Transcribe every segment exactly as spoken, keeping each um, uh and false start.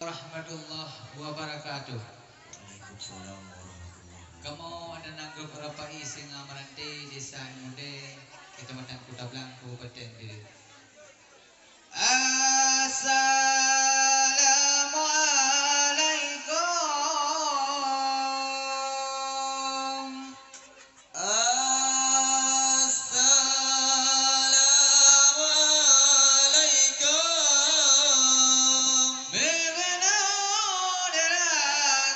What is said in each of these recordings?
Warahmatullahi wabarakatuh. Waalaikumsalam warahmatullahi wabarakatuh. Kamoe aneuk nanggroe Rapai Singa Meurante, Desa Imudé, Kecamatan Kuta Blang, Kabupaten Bireuen. Assalamualaikum. Assalamualaikum. Meunyoe dara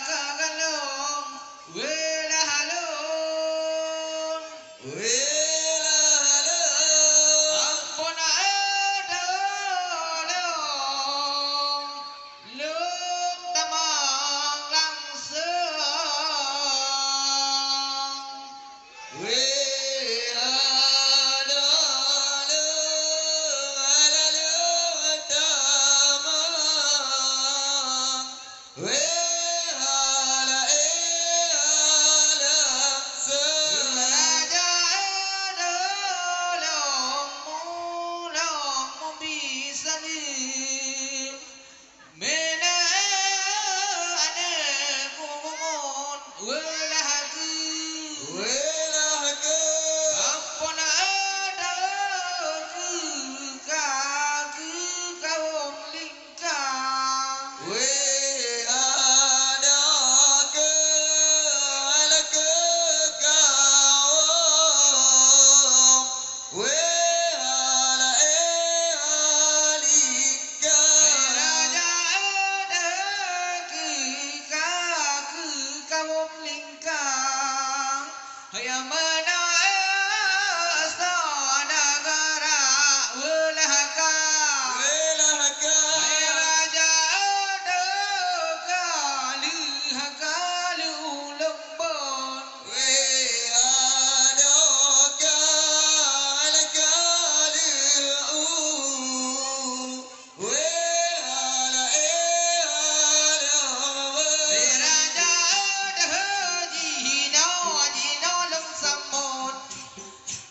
ka galong, wélah lôn. Wélah lôn. Amphon, eh, tulông. Lôn tamong langsông. Wéh, adoe lôn, adoe lôn tamong. Wéh, adoe, adoe langsông. Raja, adoe lôn, mulông mubisa lé. Meunan aneuëk geuh ngon weulah keu, weulah keu. Amphon adoe keu ka keu kawöm lingka. Wéh adoe keu, adoe keu kawöm. Wéh adoe lingka. Raja adoe keu ka keu kawöm lingka. Hai meunoe soe neugara weulah ka. Weulah ka. Hai raja adoe ka lheueh ka lheueh ulôn bon. Wéh adoe ka, ka lheueh u. Wéh adoe, adoe. Raja adoe jinoe, jinoe lôn sambot.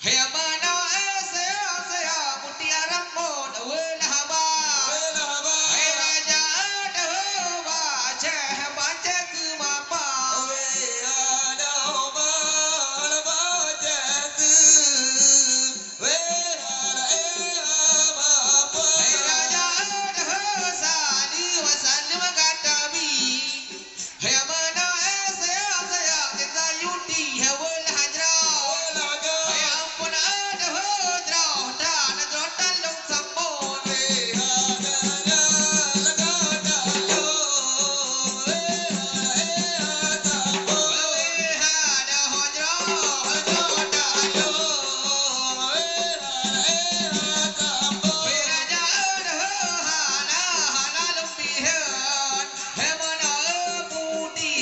Hai meunoe, eh, saya, saya, mutia rambut, weulah ba. Weulah ba. Hai raja adoe ba, ceh, ba, ceh keu mapa. Wéh adoe ba, ba, ceh keu. Wéh adoe, eh, ba, ba. Hai raja adoe, saleuem, saleuem gata bi. Hai meunoe, eh, sayang, sayang, kita yuti, hai weulah jroh. Weulah jroh. Hai amphon, adoe jroh, dan jroh dan lôn sambot. Wéh adoe, adoe, adoe, wéh adoe, adoe, sambot. Wéh adoe jroh, jroh dan lôn. Wéh adoe, adoe, sambot. Wéh raja adoe, hana, hana lôn pihet. Hai meunoe puti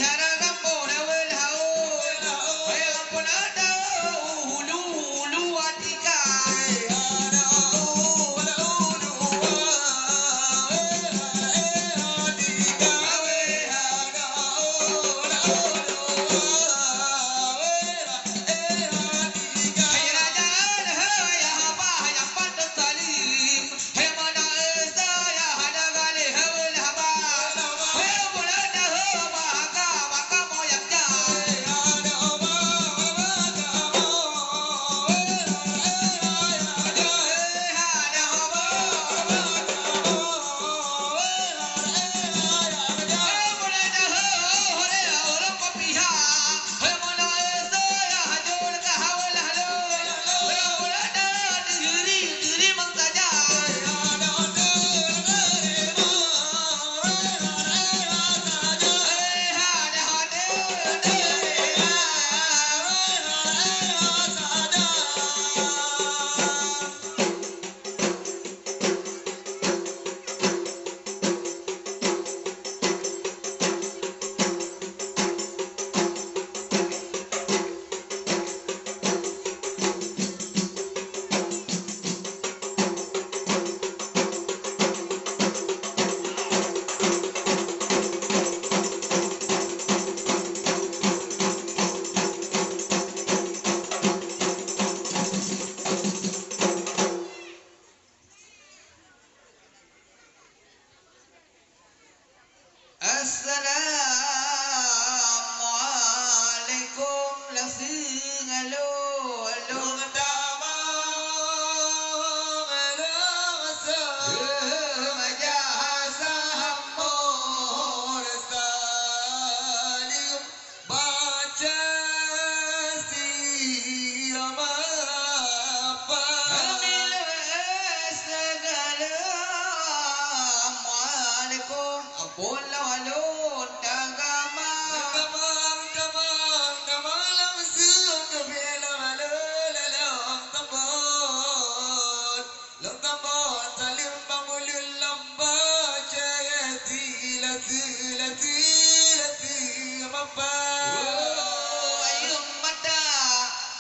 Ayeue mata,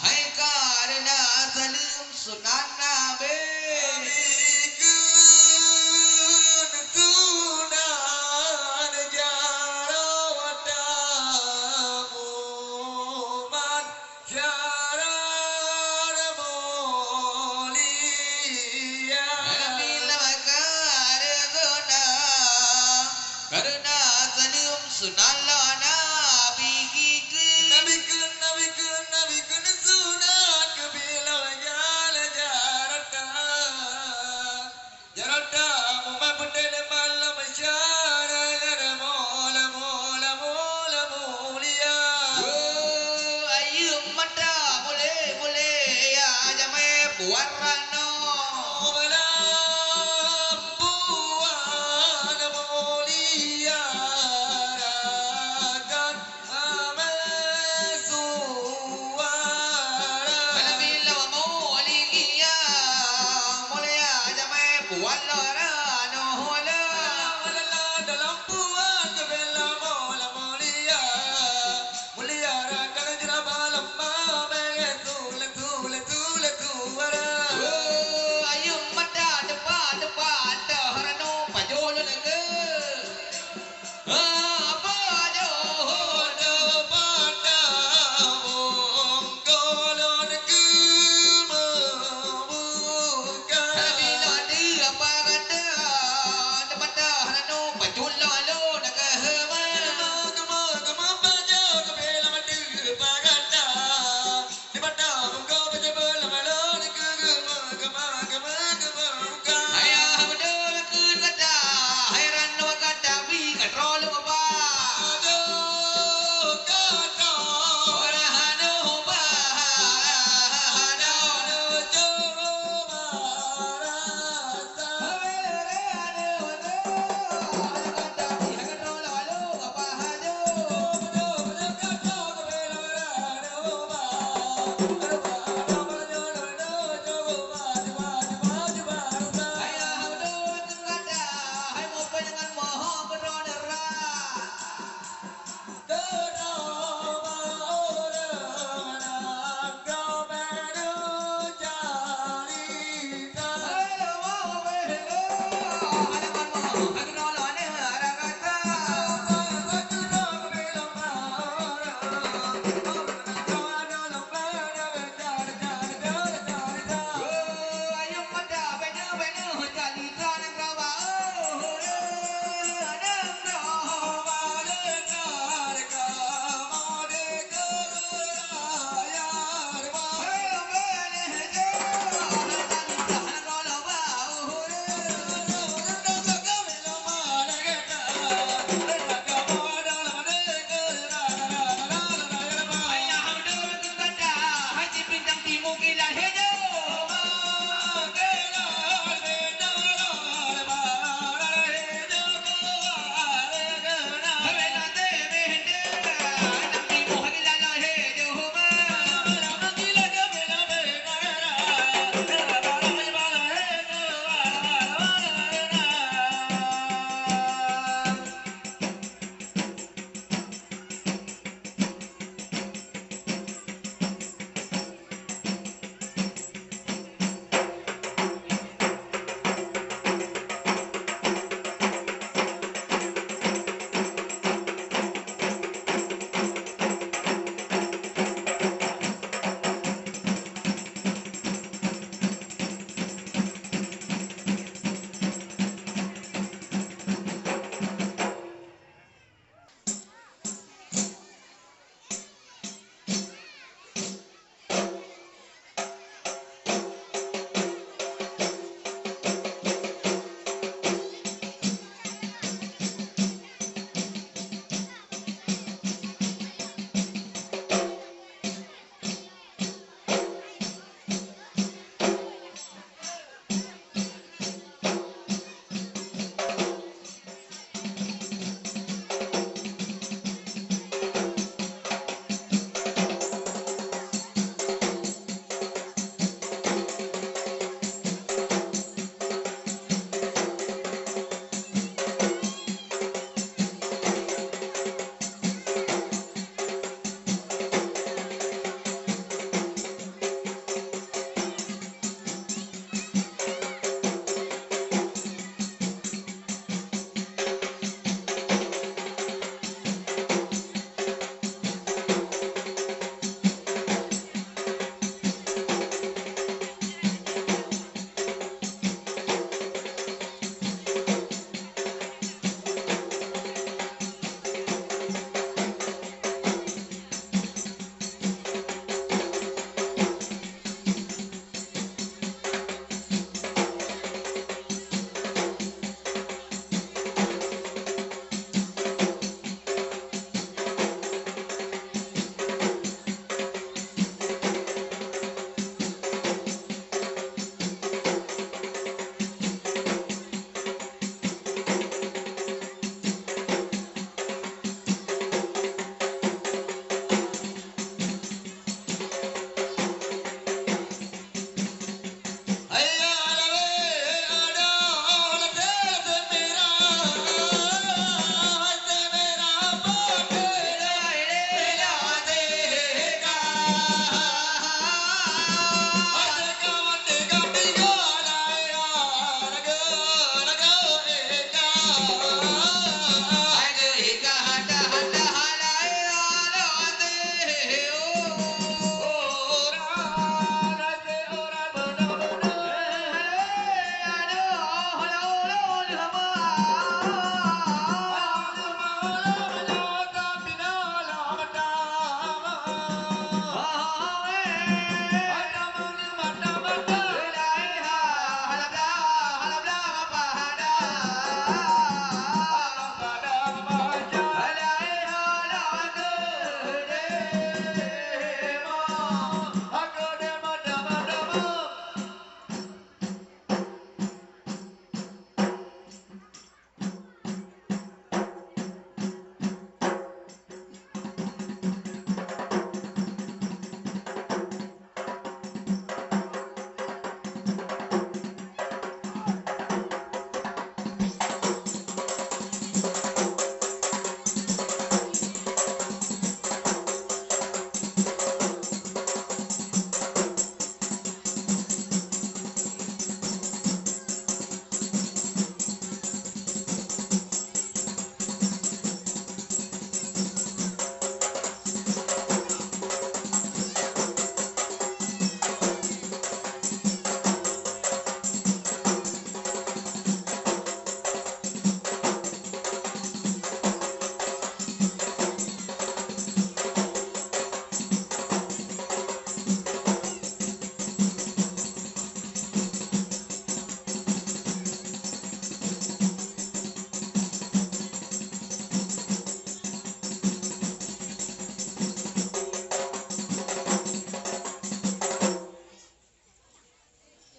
hai kareuna saleuem sunat Nabi. Bikheun sunat jaroe tamumat jaroe mulia. Nabi laba kareuna, kareuna saleuem sunat lôn Nabi gikeue. Nabi keun, Nabi keun, Nabi keun sunat keubilang jaroe tamumat. Jaroe tamumat beutôi lé malam syara, lé mulia, mulia, mulia. Woe, ayeue mata, mulia, mulia, ya jamé, buat